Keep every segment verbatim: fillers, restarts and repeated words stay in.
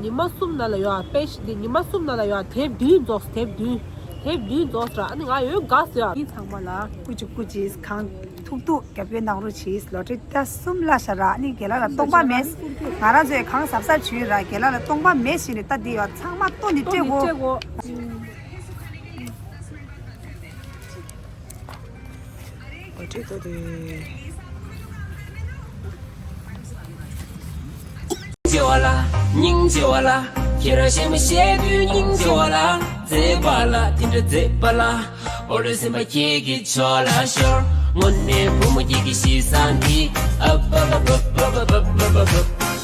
ཉི་མ་གསུམ་ནང་ལ་ཡོད་ཨ། པེ་ཤི་འདི་ཉི་མ་གསུམ་ནང་ལ་ཡོད་ཨ། དེབ་བདུན་རྫོགས། དེབ་བདུན། དེབ་བདུན་རྫོགས་ར། ཨ་ནི་ང་ཡོད་དགའ་སོ་ཡ། འདི་ཚང་མ་ལ་ཀུ་ཅི་ཀུ་ཅི་གང་ཐུག་ཐུག་རྒྱབ་སྐྱོར་གནང་རོགས་གྱིས། ལོ་ཊ་རི་ད་གསུམ་ལ་ཤ་ར། ཨ་ནི་རྒན་ལགས་ལ་སྟོང་པ་མེད། ང་རང་ཚོས་གང་གཟབ་གཟབ་བྱུང་ར། རྒན་ལགས་ལ་སྟོང་པ་མེད་ཞེས་ནས་ད་འདི་ཡོད་ཚང་མ་ལྟོ་ནི་སྤྲད་དགོས། ལོ་ཊ་རི་ཏོ་དེ། སྙིང་རྗེ་བ་ལ། སྙིང་རྗེ་བ་ལ། ཁྱེད་རང་གཞས་མ་གཞས་དུས་སྙིང་རྗེ་བ་ལ། མཛེས་པ་ལ་དེ་འདྲ་མཛེས་པ་ལ། འོ་ལོ་སེམས་པ་ཁྱེད་ཀྱི་ཕྱོགས་ལ་ཤོར། དངོས་གནས་བུ་མོ་ཁྱེད་ཀྱི་གཤིས་བཟང་འདི། ཨ་བ་བ་བ།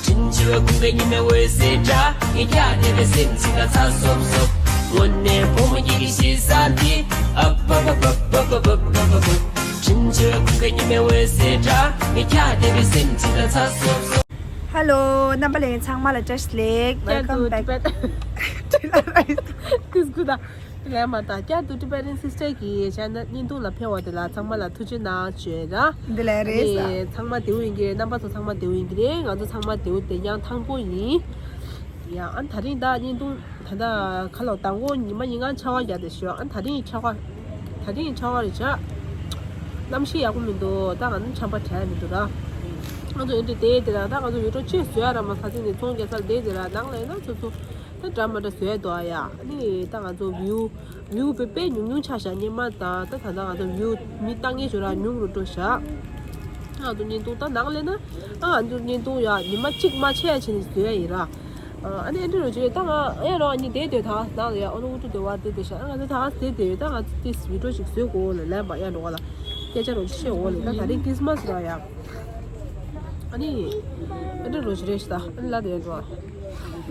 དྲིན་ཆེ་བའི་ཀུན་དགའ་ཉི་མའི་འོད་ཟེར་འདྲ། ངས་ཁྱེད་བསྡད་པའི་སེམས་ཅིག་ལ་ཚ་སོབ་སོབ། དངོས་གནས་བུ་མོ་ཁྱེད་ཀྱི་གཤིས་བཟང་འདི། ཨ་བ་བ་བ། དྲིན་ཆེ་བའི་ཀུན་དགའ་ཉི་མའི་འོད་ཟེར་འདྲ། ངས་ཁྱེད་བསྡད་པའི་སེམས་ཅིག་ལ་ཚ་སོབ་སོབ། ཧེ་ལོ། རྣམ་པ་ལྷན་རྒྱས་ཚང་མ་ལ་བཀྲ་ཤིས་ལེགས། Welcome back to Tibet. This good. ལས་མ་ད་བསྐྱར་དུ་Tibetan Sister གི་channel བརྙན་ཐུང་ལ་ཕེབས་པ་དེ་ལ་ཚང་མ་ལ་ཐུགས་རྗེ་གནང་ཞུ་ཡ་ར། འདི་ལས་རེད་ས། ཨ་ནི་ཚང་མ་བདེ་པོ་ཡིན་གྱི་རེད། རྣམ་པ་ཚོ་ཚང་མ་བདེ་པོ་ཡིན་གྱི་རེད། ང་ཚོ་ཚང་མ་བདེ་པོ་བདེ་རྐྱང་ཐང་པོ་ཡིན། ཡ་ཨ་ད་རིང་ད་བརྙན་ཐུང་ད་ད་ཁ་ལོ་དང་པོ་ཉི་མ་ཉིན་གང་ཆར་པ་རྒྱག་དེ་ཞོ། ཨ་ད་རིང་ཆར་པ་ད་རིང་ཆར་པ་རེད་ཆ། གནམ་གཤིས་ཡག་པོ་མི་འདུག་ད་ང་ཚོ་ཆར་པ་དྲན་མི་འདུག་ར། ང་ཚོ་ཡོད་དེ་དེ་དེ་ར་ད་ང་ཚོ་ཡོད་འགྲོ་ཅེས་བཟོས་ཡ་ར་མ་ས་ཚིག་ནས་ཚོང་རྒྱག་ས་དེ་དེ་ར་ནང་ལ་ཡིན་ན་ཚོ་ཚོ། ད་འདྲ་མ་འདྲ་བཟོས་འདུག་ཨ་ཡ། ཨ་ནི་ད་ང་ཚོ་view view དཔེ་དཔེ་ཉུང་ཉུང་ཆགས་ཤག་སྔོན་མ་དང་ད་ད་ལྟ་ང་ཚོ་view མི་ལྟ་མཁན་ཞིག་ར་ཉུང་རུ་འགྲོ་ཤག་ང་ཚོ་བརྙན་ཐུང་ད་ནང་ལས་ན་ཨ་ང་ཚོ་བརྙན་ཐུང་ཡ་ཉི་མ་གཅིག་མ་ཆད་ཡ་བྱས་ནས་བཟོས་ཡ་ཡིན་ར། ཨ་ནི་ཨེ་འདྲ་རུ་བྱས་ད་ང་ཨེ་རོ་ཨ་ནི་དེ་དེ་ད་ནང་ལ་ཡ་ཨོ་ནོ་ཨུ་ཏུ་དེ་བར་དེ་དེ་ཤག་ང་ཚོ་ད་དེ་དེ་ད་ང་ཚོ་དེ་video ཞིག་བཟོས་དགོས་ལ་ལན་པ་ཡ་འགྲོ་བ་ལ་སྐད་ཆ་རོ་ཆེ་འོ་ལ་ད་ད་རིང་Christmas ར་ཡ། ཨ་ནི་ཨེ་འདྲ་རུ་བྱས་རེད་ཤག་ད་ཨ་ནི་ལ་དེ་འགྲོ།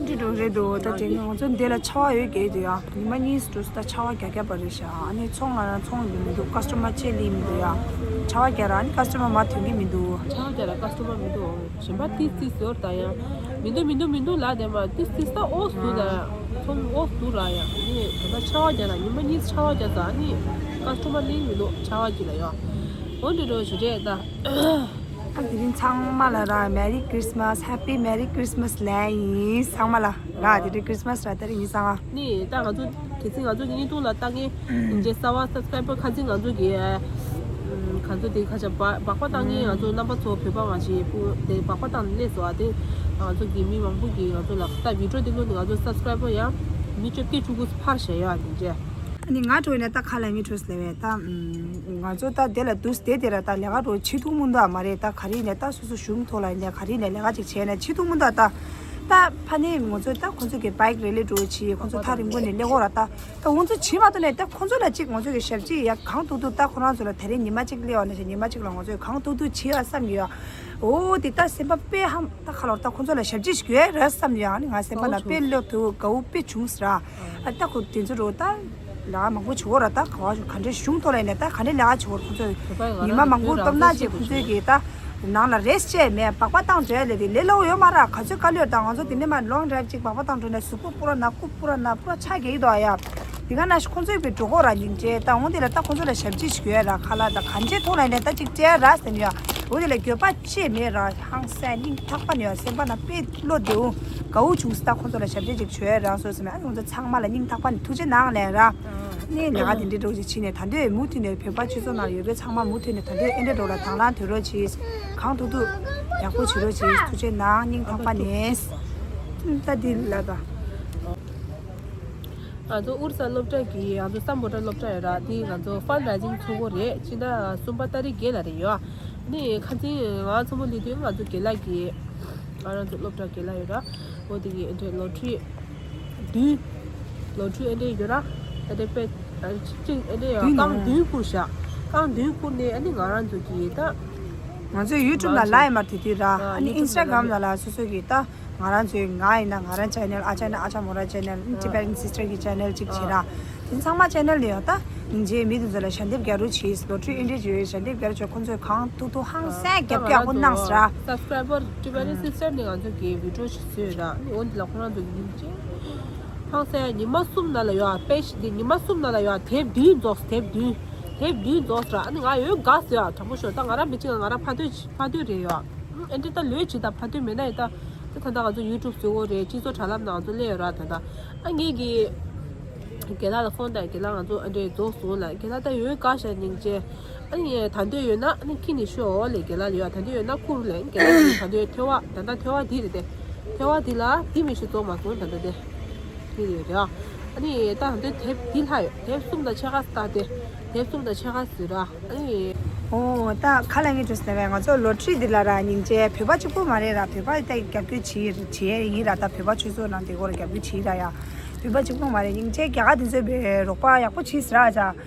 འདི་འགྲོ་རེད་འདུག་ད་དེ་ང་ཚོ་འདི་ལ་ཆར་པ་ཡོད་གལ་འདུག་ཡ། ཉི་མ་གཉིས་འགྲོ་ད་ཆར་པ་རྒྱག་རྒྱག་པ་རེད་ཤག་ཨ་ནི་ཚོང་ལ་ཚོང་འདི་མི་འདུག customer ཅེས་ལི་མི་འདུག་ཡ། ཆར་པ་རྒྱག་ར་ཨ་ནི་customer མ་ཐོན་གྱི་མི་འདུག་ཆར་པ་རྒྱག་ར་customer མི་འདུག་གཞན་པ་ཏིས་ཏིས་ཡོད་ད་ཡ། མི་འདུག་མི་འདུག་མི་འདུག་ལ་དེ་མ་ཏིས་ཏིས་ད་ཨོ་སུ་ད་ཚོང་ཨོ་སུ་ར་ཡ། ཨ་ནི་ད་ཆར་པ་རྒྱག་ར་ཉི་མ་གཉིས་ཆར་པ་རྒྱག་ད་ཨ་ནི་customer ལི་མི་འདུག་ཆར་པ་གྱི་ལ་ཡ། འོ་འདི་འགྲོ་ཞུ་རེད་ད། ཨ་དེ་རིང་ཚང་མ་ལ་ར་Merry Christmas, Happy Merry Christmas ལན་ཡིན་ཚང་མ་ལ་ར། དེ་རིང་Christmas ར་དེ་རིང་ཡིན་ཚང་མ། ནི་ད་ང་ཚོ་གལ་སྲིད་ང་ཚོ་གི་བརྙན་ཐུང་ལ་ལྟ་མཁན་ཡིན་གྱི་གསར་པ་subscriber ཁ་ཚིག་ང་ཚོ་གི་ཁ་ཚོ་དེ་ཁ་ཆ་སྦག་སྦག་པ་བཏང་མཁན་ང་ཚོ་རྣམ་པ་ཚོ་བོད་པ་མ་ཞིག་སྤུ་དེ་སྦག་པ་བཏང་ནས་སླེབས་སོང་། ཨ་དེ་ང་ཚོ་གི་མི་མང་པོ་གི་ང་ཚོ་ལ་ད་video དེ་བླུགས་ནས་ང་ཚོ་subscriber ཡང་མི་བཅོ་བརྒྱད་བཅུ་དགུ་འཕར་བཞག་ཡོད། ཨ་དེ་འདྲས། ཨ་ནི་ང་འགྲོ་ཡིན་ན་ད་ཁ་ལ་ངའི་འགྲོ་སླེབས་པས་ད། ང་ཚོ་ད་དེ་ལ་འདུག་སྟེ་དེ་ར་ད་ལས་ཀ་འགྲོ་བྱེད་ཐུབ་མི་འདུག་ཨ་མ་རེད། ད་ག་རེ་ཡིན་ནས་ད་སོ་སོ་གཞུང་ཐོག་ལ་ཡིན་ནས་ག་རེ་ཡིན་ནས་ལས་ཀ་ཅིག་བྱས་ནས་བྱེད་ཐུབ་མི་འདུག་ཨ། ད་ད་ཕ་ནས་ང་ཚོ་ད་ཁོང་ཚོ་གི་bike rally འགྲོ་བྱེད་ཁོང་ཚོ་ཐག་རིང་པོ་ནས་སླེབས་ཀྱི་ཡོད་ར། ད་ད་ཁོང་ཚོ་བྱེད་མ་ཐུབ་ནས་ད་ཁོང་ཚོ་ལ་ཅིག་ང་ཚོ་གི་ཞབས་ཕྱི་ཡ་གང་ཐུབ་ཐུབ་ད་ཁོ་རང་ཚོ་ལ་དེ་རིང་ཉི་མ་གཅིག་སླེབས་པ་ནས་ཉི་མ་གཅིག་ལ་ང་ཚོ་གི་གང་ཐུབ་ཐུབ་བྱེད་ཡ་བསམ་གྱི་ཡོད། འོ་དེ་ད་སེམས་པ་དཔེ་ཧམ། ད་ཁ་ལོར་ད་ཁོང་ཚོ་ལ་ཞབས་ཕྱི་ཞིག་དགོས་རེད་བསམ་ཡང་ནི་ང་སེམས་པ་ན་དགའ་བོ་དཔེ་བྱུང་། བློ་ཐུག་དགའ་བོ་དཔེ་བྱུང་ཟེར། ཨ་ད་ཁོ་དེ་ཚོ་རོ་ད་ལ་མང་པོ་བྱུང་བ་ར། ད་ག་བ་ག་འདྲའི་གཞུང་ཐོག་ལ་ཡིན་ནས་ད་ག་འདྲའི་ལས་ཀ་བྱུང་བ་ར། ཁོང་ཚོ་ཉི་མ་མང་པོ་སྟོབས་ན་ཅིག་ཁོང་ཚོས་གི་ད་ནང་ལ་རེས་བཅད་མེད་པགས་པ་བཏང་བྱས་ལས་དེ་ལས་སླ་བོ་ཡོད་མ་ར། ག་ཚོད་དཀའ་ལས་ད་ང་ཚོ་དེ་ནས་མ་long drive ཅིག་པགས་པ་བཏང་འགྲོ་ནས་གཟུགས་པོ་སྤུ་ར་ན་སྐུ་སྤུ་ར་ན་སྤུ་ར་ཆགས་ཀྱི་འདུག་ཨ་ཡ། དེ་ག་ན་ཁོང་ཚོས་པའི་འགྲོ་གོ་ར་ཡིན་ཅེ་ད་འོང་དེ་ལ་ད་ཁོང་ཚོ་ལ་ཞབས་ཕྱི་ཞིག་ཡོད་ར། ཁ་ལག་ད་ག་འདྲའི་ཐོག་ལ་ཡིན་ནས་ད་ཅིག་བཅད་ར་ཟེར་ནས་ཡ། འོ་དེ་ལ་འགྱོད་པ་ཅེས་མེད་ར། ཧང་སང་སྙིང་ཐག་པ་ནས་ཡ་སེམས་པ་ན་དཔེ་བློ་བདེ་བོ་དགའ་བོ་བྱུང་སི། ད་ཁོང་ཚོ་ལ་ཞབས་ཕྱི་ཅིག་བྱོས་ར་སོ་སི་མེད། ཨ་ཁོང་ཚོ་ཚང་མ་ལ་སྙིང་ཐག་པ་ནས་ཐུགས་རྗེ་གནང་ལན་ར། ནས་ལས་ཀ་དེ་འདྲའི་འགྲོ་ཅིག་བྱས་ནས་ད་འདོད་མུ་མཐུད་ནས་བོད་པ་སྤྱི་ཚོགས་ནང་ཡོད་པའི་ཚང་མ་མུ་མཐུད་ནས་ད་འདོད་ཨེ་འདྲ་འགྲོ་ལ་དང་བླངས་དོན་རོགས་བྱེད། གང་ཐུབ་ཐུབ་ཡག་པོ་བྱེད་རོགས་བྱེད། ཐུགས་རྗེ་གནང་། སྙིང་ཐག་པ་ནས། ད་འདི་ལ་ད། ང་ཚོ་ཨུར་ས་སློབ་གྲྭ་གི་ང་ཚོ་སམ་བྷོ་ཊ་སློབ་གྲྭ་ཡོད་ར། དེ་ང་ཚོ་fundraising ཚོགས་འགོ་རེད། ཕྱི་ཟླ་གསུམ་པ་ཏ་རིག་བརྒྱད་ལ་རེད་ཡོད། ནི་ཁ་སང་ང་ཚོ་མོ་ལི་དུས་ང་ཚོ་དགེ་ལགས་ཀྱི་ང་རང་ཚོ་སློབ་གྲྭ་དགེ་ལགས་ཡོད་ར། འོ་དེ་གི་ཨེ་འདྲས་ལོ་ཊི་རི་བདུན། ལོ་ཊི་རི་ཨེ་འདྲས་ཡོད་ར། ཨེ་འདྲས་པེ་གཅིག་ཨེ་འདྲས་ཡོད། རྐང་བདུན་བསྐུར་ཤག་རྐང་བདུན་བསྐུར་ནས་ཨ་ནི་ང་རང་ཚོ་གི་ད་ང་ཚོའི་YouTube ལ་live མར་དེ་དུས་ར། ཨ་ནི་Instagram ལ་ལ་སོ་སོ་གི་ད། ང་རང་ཚོའི་ང་ཡིན་ན་ང་རང་channel། ཨ་ཅག་ཡིན་ན་ཨ་ཅག་མོ་རང་channel། Tibetan Sister གི་channel གཅིག་བྱེད་ར། དེ་ཚང་མ་channel ལ་ཡང་ད་སྙིང་རྗེ་མི་དེ་ཚོ་ལ་ཞལ་འདེབས་རྒྱག་རོགས་བྱེད། ལོ་ཊི་རི་ཨེ་འདྲས་བྱོས་ཞལ་འདེབས་རྒྱག་རོགས་བྱོས། ཁོང་ཚོས་གང་ཐུབ་ཐུབ་ཧང་སང་རྒྱབ་སྐྱོར་ཡག་པོ་གནང་ཟེར་ར། Subscriber Tibetan Sister ནས་ང་ཚོ་གི་video ཞིག་བཟོས་ར། ཨ་ནི་འོ་འདི་ལ་ཁོ་རང་ཚོ་གི་སྙིང་རྗེ་ཧང་སང་ཡ། ཉི་མ་གསུམ་ནང་ལ་ཡོད་ཨ། པེ་ཤི་འདི་ཉི་མ་གསུམ་ནང་ལ་ཡོད་ཨ། དེབ་བདུན་རྫོགས། དེབ་བདུན། དེབ་བདུན་རྫོགས་ཟེར་ར། ཨ་ནི་ང་ཡོད་དགའ་ཟེར་ཡ། དྲང་པོ་ཤོད་ད་ང་རང་མི་གཅིག་ང་རང་ཕ་དོད་ཕ་དོད་རེད་ཡོད་ཨ། ཨེ་འདྲས་ད་ལོས་བྱེད་ད་ཕ་དོད་མེད་ན་ཡི་ད། ད་ལྟ་ང་ཚོ་ཡུ་ཊུབ་བཟོ་གི་རེད། སྤྱི་ཚོགས་དྲ་ལམ་ནང་ང་ཚོ་སླེབས་ཡོད་ར། ད་ལྟ་ཨ་ངེད་ཀྱི་རྒན་ལགས་ལ་ཕོན་བཏང་། རྒན་ལགས་ང་ཚོ་ཨ་འདྲས་རྫོགས་སོང་ལ། རྒན་ལགས་ད་ཡོད་ག་ཤ་སྙིང་རྗེ། ཨ་ནི་ད་འདོད་ཡོད་ན་ཨ་ནི་ཁྱི་ནི་ཤོ་ལས་རྒན་ལགས་ལ་ཡོད། ད་འདོད་ཡོད་ན་ཁུར་ལས་རྒན་ལགས་ཀྱི་ད་འདོད་ཐོལ་བ། ད་ལྟ་ཐོལ་བ་འདི་རེད་དེ། ཐོལ་བ་འདི་ལ་འདི་མི་ཤོ་རྫོགས་མ་སོང་། ད་ལྟ་དེ་འདི་རེད་ར། ཨ་ནི་ད་འདོད་དེབ་འདི་ལྷག་ཡོད། དེབ་གསུམ་དང་ཕྱེད་ཀ་ལྟ་དེ། དེབ་གསུམ་དང་ཕྱེད་ཀ་ཟེར་ར། ཨ་ནི། ཨོ་ད་ཁ་ལ་ངའི་འགྲོ་ཟེར་བས། ང་ཚོ་ལོ་ཊི་རི་འདི་ལ་ར་སྙིང་རྗེ། བོད་པ་གཅིག་པོ་མ་རེད་ར། བོད་པ་ད་རྒྱབ་སྐྱོར་བྱེད་བྱེད་ཡིན་ར། ད་བོད་པ་ཆོས་ཚོགས་ནང་དེ་སྐོར་རྒྱབ་སྐྱོར་བྱེད་ར་ཡ། བོད་པ་གཅིག་པོ་མ་རེད། སྙིང་རྗེ། རྒྱ་གར་དེ་ཚོས་བས་རོགས་པ་ཡག་པོ་བྱས་ཟེར་ར་ཅག་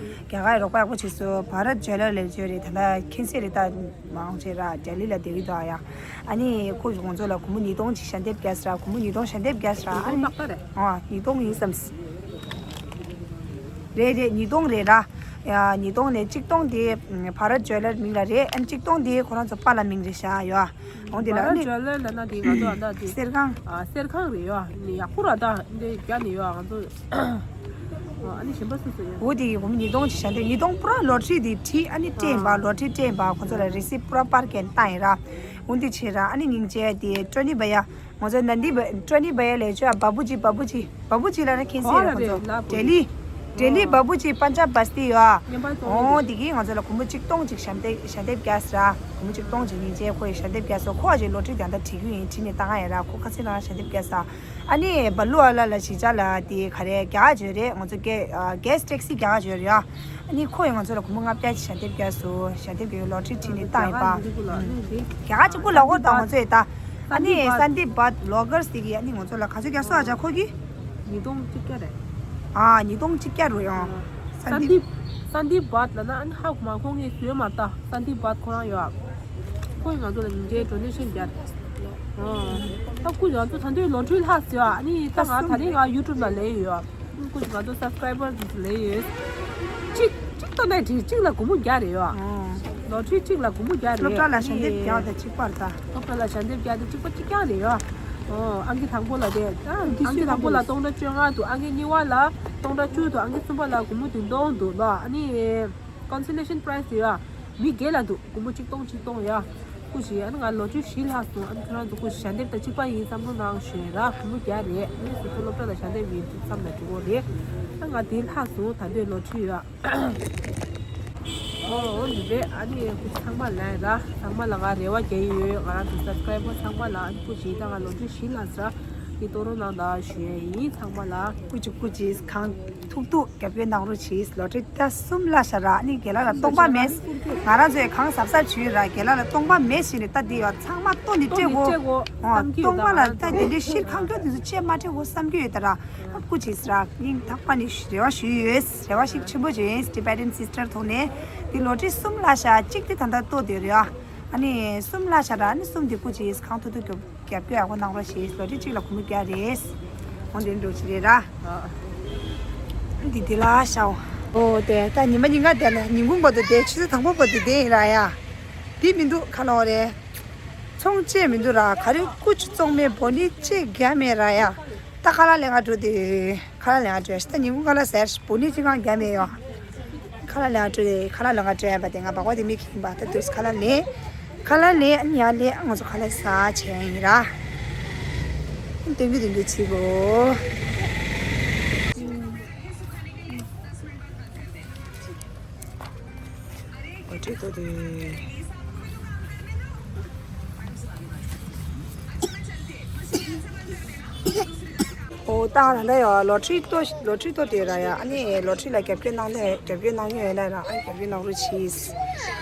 རྒྱ་གར་རོགས་པ་ཡག་པོ་བྱས་སོ། བྷ་རད་ཇུ་ལར་ལས་བརྗོད་རེད། ད་ལྟ་ཁྱེད་སེ་རེད། ད་མང་ཆེ་ར་ལྡི་ལི་ལ་བསྡད་ཀྱི་འདུག་ཨ་ཡ། ཨ་ནི་ཁོ་ང་ཚོ་ལ་སྒོར་མོ་ཉིས་སྟོང་ཅིག་ཞལ་འདེབས་བརྒྱབ་ཟེར་ར། སྒོར་མོ་ཉིས་སྟོང་ཞལ་འདེབས་བརྒྱབ་ཟེར་ར། ཨ་ནི་ཨ་ཉིས་སྟོང་ཡིན་བསམ། རེད་རེད། ཉིས་སྟོང་རེད་ར། ཡ་ཉིས་སྟོང་ནས་གཅིག་སྟོང་དེ་བྷ་རད་ཇུ་ལར་མིང་ལ་རེད། ཨ་ནི་གཅིག་སྟོང་དེ་ཁོ་རང་ཚོ་པཱ་ལགས་མིང་རེད་ཤག་ཡ། འོང་དེ་ལ་བྷ་རད་ནི་ཇུ་ལར་ལ་ན་དེ་ང་ཚོ་ཨ་ད་དེ་གསེར་ཁང་། ཨ་གསེར་ཁང་རེད་ཡ། ནི་ཡག་པོ་ར། ད་འདི་རྒྱ་ནི་ཡ་ང་ཚོ། ཨ་ནི་གཞན་པ་སུ་སུ་ཡ། འོ་དེ་གི་སྒོར་མོ་ཉིས་སྟོང་ཅིག་བྱ། འདི་ཉིས་སྟོང་པུ་ར་ལོ་ཊི་རི་དེ་ཁྲིད། ཨ་ནི་སྤྲད་ཡིན་པ། ལོ་ཊི་རི་སྤྲད་ཡིན་པ། ཁོ་ཚོ་ལ་རི་སིབ་པུ་ར་པར་སྐྱེལ་བཏང་ཡིན་ར། འོ་འདི་བྱས་ར། ཨ་ནི་སྙིང་རྗེ་དེ་ཀྲོ་ནི་བ་ཡ། ང་ཚོ་ནན་དི་བ་ཀྲོ་ནི་བ་ཡ་ལས་ཆོ་བ་བུ་ཇི། བ་བུ་ཇི། བ་བུ་ཇི་ལ་ན་ཁྱེད་སེ་རེད། ཁོ་ཚོ་ལྡི་ལི། ལྡི་ལི་བ་བུ་ཇི་པན་ཇབ་བ་སྟི་ཡོ། ཨོ་དེ་གིས་ང་ཚོ་ལ་སྒོར་མོ་གཅིག་སྟོང་ཅིག་ཞལ་འདེབས་ཞལ་འདེབས་བརྒྱབ་ཟེར་ར། སྒོར་མོ་གཅིག་སྟོང་ཅིག་སྙིང་རྗེ། ཁོ་ཡི་ཞལ་འདེབས་བརྒྱབ་སོ། ཁོ་ཨ་ཅེ་ལོ་ཊི་རི་དེ་འདྲ་བྲིས་རྒྱུ་ཡིན། བྲིས་ནས་བཏང་ཡ་ར། ཁོ་ཁ་སེ་རང་ཞལ་འདེབས་བརྒྱབ་ས། ཨ་ནི་བ་ལུ་ཨ་ལ་ལ་གཞིས་ཆགས་ལ་དེ་ག་རེ་རྒྱ་གར་བརྗོད་རེད། ང་ཚོ་གེ་ཨ་གེ་སི་ཊེག་སི་རྒྱ་གར་བརྗོད་རེད་ཨ། ཨ་ནི་ཁོ་ཡང་ང་ཚོ་ལ་སྒོར་མོ་ལྔ་བརྒྱ་ཞལ་འདེབས་བརྒྱབ་སོ། ཞལ་འདེབས་ཀྱི་ལོ་ཊི་རི་བྲིས་ནས་བཏང་ཡིན་པ། རྒྱ་གར་གཅིག་པུ་ལ་འོར་དང་ང་ཚོ་ཡི་ད། ཨ་ནི་སན་དིབ་བྷ་ཊ་བི་ལོ་གར་སི་དེ་གིས་ཨ་ནི་ང་ཚོ་ལ་ག་ཚོད་བརྒྱབ་སོ་ཨ་ཅག་ཁོ་གིས། ཉིས་སྟོང་གཅིག་བརྒྱ་རེད། ཨ་ཉིས་སྟོང་གཅིག་བརྒྱ་རུ་ཡང་། སན་དིབ། སན་དིབ་བྷ་ཊི་ལ་ན་ཨ་ནི་ཧ་གོ་མ། ཁོང་གིས་བཟོས་མ་ལྟ། སན་དིབ་བྷ་ཊི་ཁོ་རང་ཡོད། ཁོ་ཡིས་ང་ཚོ་ལ་ཉིན་རེའི་ཌོ་ནེ་ཤན་བརྒྱབ། ཨ་ད་སྐུ་ང་ཚོ་ད་དུང་ལོ་ཊི་རི་ལྷག་ཟེར་བ། ཨ་ནི་ད་ང་ད་ནི་ང་ཡུ་ཊུབ་ལ་ལས་ཡོད། སྐུ་ང་ཚོ་སབ་སི་ཀ་རའི་བར་དེ་ཚོ་ལས་ཡོད། གཅིག་གཅིག་ཏོ་ནས་དེ་གཅིག་ལ་སྒོར་མོ་བརྒྱ་རེད་ཡོད། ལོ་ཊི་རི་གཅིག་ལ་སྒོར་མོ་བརྒྱ་རེད། སློབ་གྲྭ་ལ་ཞལ་འདེབས་བརྒྱབ་དང་གཅིག་པར་ད། སློབ་གྲྭ་ལ་ཞལ་འདེབས་བརྒྱབ་དེ་གཅིག་པ་གཅིག་རྐྱང་རེད་ཡོད། ཨོ་ཨང་ཀི་དང་པོ་ལ་དེ། ཨང་ཀི་དང་པོ་ལ་སྟོང་ཕྲག་བཅོ་ལྔ་འདུག་ཨང་ཀི་གཉིས་པ་ལ་སྟོང་ཕྲག་བཅུ་འདུག་ཨང་ཀི་གསུམ་པ་ལ་སྒོར་མོ་བདུན་སྟོང་འདུག་ལ། ཨ་ནི་ཀོན་སོ་ལེ་ཤན་པ་རའི་སི་དེ་ཡོད། མི་སྒེར་ལ་འདུག་སྒོར་མོ་གཅིག་སྟོང་གཅིག་སྟོང་ཡ། སྐུ་མཁྱེན། ཨ་ནི་ང་ལོ་ཊི་རི་བཞི་ལྷག་སོང་། ཨ་ནི་ཁྱེད་རང་ཚོ་སྐུ་མཁྱེན་ཞལ་འདེབས་དང་གཅིག་པ་ཡིན་བསམ་བློ་གནང་ཞུ་ཡ་ར། སྒོར་མོ་བརྒྱ་རེད། ཨ་ནི་སོ་སོ་སློབ་གྲྭ་ལ་ཞལ་འདེབས་ཡིན་བསམ་ན་འགྲིག་གོ་རེད། ཨ་ང་དེ་ལྷག་སོང་། ད་དུང་ལོ་ཊི་རི་ཡོད། ཨོ་འདི་རེད། ཨ་ནི་སྐུ་མཁྱེན་ཚང་མ་ལ་ར། ཚང་མ་ལ་ང་རེ་བ་རྒྱག་ཡོད། ང་རང་ཚོ་སབ་སི་ཀ་རའི་བར་ཚང་མ་ལ། ཨ་ནི་སྐུ་མཁྱེན་ད་ང་ལོ་ཊི་རི་བཞི་ལྷག་ས་དེ་གཏོང་རོགས་གནང་དང་ཞུ་ཡ་ཡིན། ཚང་མ་ལ་སྐུ་མཁྱེན། སྐུ་མཁྱེན་གང་ཐུག་ཐུག་རྒྱབ་སྐྱོར་གནང་རོགས་གྱིས། ལོ་ཊི་རི་ད་གསུམ་ལྷག་ཤག་ར། ཨ་ནི་རྒན་ལགས་ལ་སྟོང་པ་མེད། ང་རང་ཚོས་གང་གཟབ་གཟབ་བྱས་ཡོད་ར། རྒན་ལགས་ལ་སྟོང་པ་མེད་ཟེར་ནས་ད་འདི་ཡོད་ཚང་མ་ལྟོ་ནི་སྤྲད་དགོས། ཨོ་སྟོང་པ་ལ་ད་དེ་འདྲའི་ཕྱིར་ཁང་སྐྱོར་དེ་ཚོ་བྱེད་མ་སྤྲད་དགོས་བསམ་གྱི་ཡོད་ད་ར། སྐུ་མཁྱེན་ཟེར་ར། སྙིང་ཐག་པ་ནས་རེ་བ་ཞུས་ཡོད། རེ་བ་ཞིག་ཆེན་པོ་བྱས་ཡིན། ཊི་བེ་ཊན་སིས་ཊར་ཐོག་ནས་འདི་ལོ་ཊི་རི་གསུམ་ལྷག་ཤག་གཅིག་དེ་ད་ལྟ་ལྟོ་དེ་རེད་ཨ། ཨ་ནི་གསུམ་ལྷག་ཤག་ར། ཨ་ནི་གསུམ་དེ་སྐུ་མཁྱེན་གང་ཐུབ་ཐུབ་རྒྱབ་རྒྱབ་སྐྱོར་ཡག་པོ་གནང་རོགས་ཞེས། ལོ་ཊི་རི་གཅིག་ལ་སྒོར་མོ་བརྒྱ་རེད། འོ་འདི་འགྲོ་ཅི་རེད་ར། འདི་འདི་ལ་ཤའོ། ཨོ་དེ་ད་ཉི་མ་ཉིན་གང་དེ་ནས་ཉིན་གུང་བར་དུ་དེ་ཆུ་ཚོད་དང་པོ་བར་དུ་དེ་ཡིན་ར་ཡ། འདི་མི་འདུག་ཁ་ལོ་རེད། ཚོང་བཅད་མི་འདུག་ར། ག་རེ་ཀུ་ཅི་བཙོང་མེད། བོ་ནི་ཅི་རྒྱ་མེད་ར་ཡ། ད་ཁ་ལག་ལེན་ག་འགྲོ་དེ། ཁ་ལག་ལེན་ག་འགྲོ་ཡ་ཤི། ད་ཉིན་གུང་ཁ་ལག་ཟེར་བོ་ནི་ཅི་གང་རྒྱ་མེད་ཡོ། ཁ་ལག་ལེན་ག་འགྲོ་དེ། ཁ་ལག་ལེན་ག་འགྲོ་ཡ་པ་དེ་ང་བག་བ་དེ་མི་ཁེངས་པ། ད་དུས་ཁ་ལག་ལེན། ཁ་ལག་ལེན། ཨ་ནི་ཡར་ལེན། ཨ་ང་ཚོ་ཁ་ལག་ཟ་བྱས་ཡིན་ར། སྟོན་རྒྱུ་སྟོན་རྒྱུ་བྱེད་གོ། ཨོ་ཁྲིད་ཏོ་དེ། ཨོ་ད་ང་ད་ཡོ་ལོ་ཊི་རི་ཏོ་ལོ་ཊི་རི་ཏོ་དེ་ར་ཡ། ཨ་ནི་ལོ་ཊི་རི་ལ་རྒྱབ་སྐྱོར་གནང་ལེ་རྒྱབ་སྐྱོར་གནང་ཡོད་ལ་ར། ཨ་རྒྱབ་སྐྱོར་གནང་རོགས་གྱིས།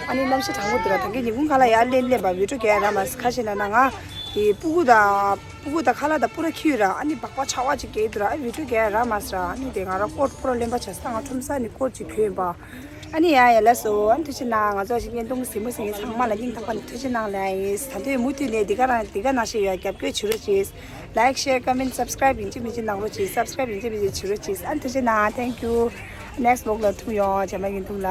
ཨ་ནི་གནམ་གཤིས་གྲང་མོ་འདུག་ར། ད་གིན་ཉིན་གུང་ཁ་ལག་ཡར་ལེན་ལེན་པ་བི་ཌིའོ་རྒྱག་ཡ་རག་མ་སོང་། ཁ་ཤས་ན་ན་ང་དེ་སྤུ་གུ་དང་སྤུ་གུ་དང་ཁ་ལག་དང་པུ་ར་ཁྱི་ཡོད་ར། ཨ་ནི་སྦག་སྦག་ཆག་བ་ཅིག་རྒྱག་འདུག་ར། ཨ་བི་ཌིའོ་རྒྱག་ཡ་རག་མ་སོང་ར། ཨ་ནི་དེ་ང་རང་ཀོཊ་པུ་ར་ལེན་པ་བྱས་སོང་། ང་ཁྲོམ་ས་ནས་ཀོཊ་ཅིག་གྱོན་ཡིན་པ། ཨ་ནི་ཡ་ཡ་ལགས་སོ། ཨ་ནི་ཐུགས་རྗེ་གནང་། ང་ཚོ་ཞིག་བརྙན་ཐུང་གཟིགས་མོ་གཟིགས་མཁན་ཚང་མ་ལ་སྙིང་ཐག་པ་ནས་ཐུགས་རྗེ་གནང་ལགས་ཡིན། ད་དུང་མུ་མཐུད་ནས་འདི་ག་རང་འདི་ག་ནང་བཞིན་ཡོད་རྒྱབ་སྐྱོར་བྱེད་རོགས་གྱིས། ལའིཀ་ཤེར་ཀོ་མེན་སབ་སི་ཀ་རའིབ་ཡིན་གཅིག་མིན་གཅིག་གནང་རོགས་གྱིས། སབ་སི་ཀ་རའིབ་ཡིན་གཅིག་མིན་གཅིག་བྱེད་རོགས་གྱིས། ཨ་ནི་ཐུགས་རྗེ་གནང་། Thank you། ནེགསི་བི་ལོག་ལ་ཐུག་ཡོང་། རྗེས་མ་བརྙན་ཐུང་ལ།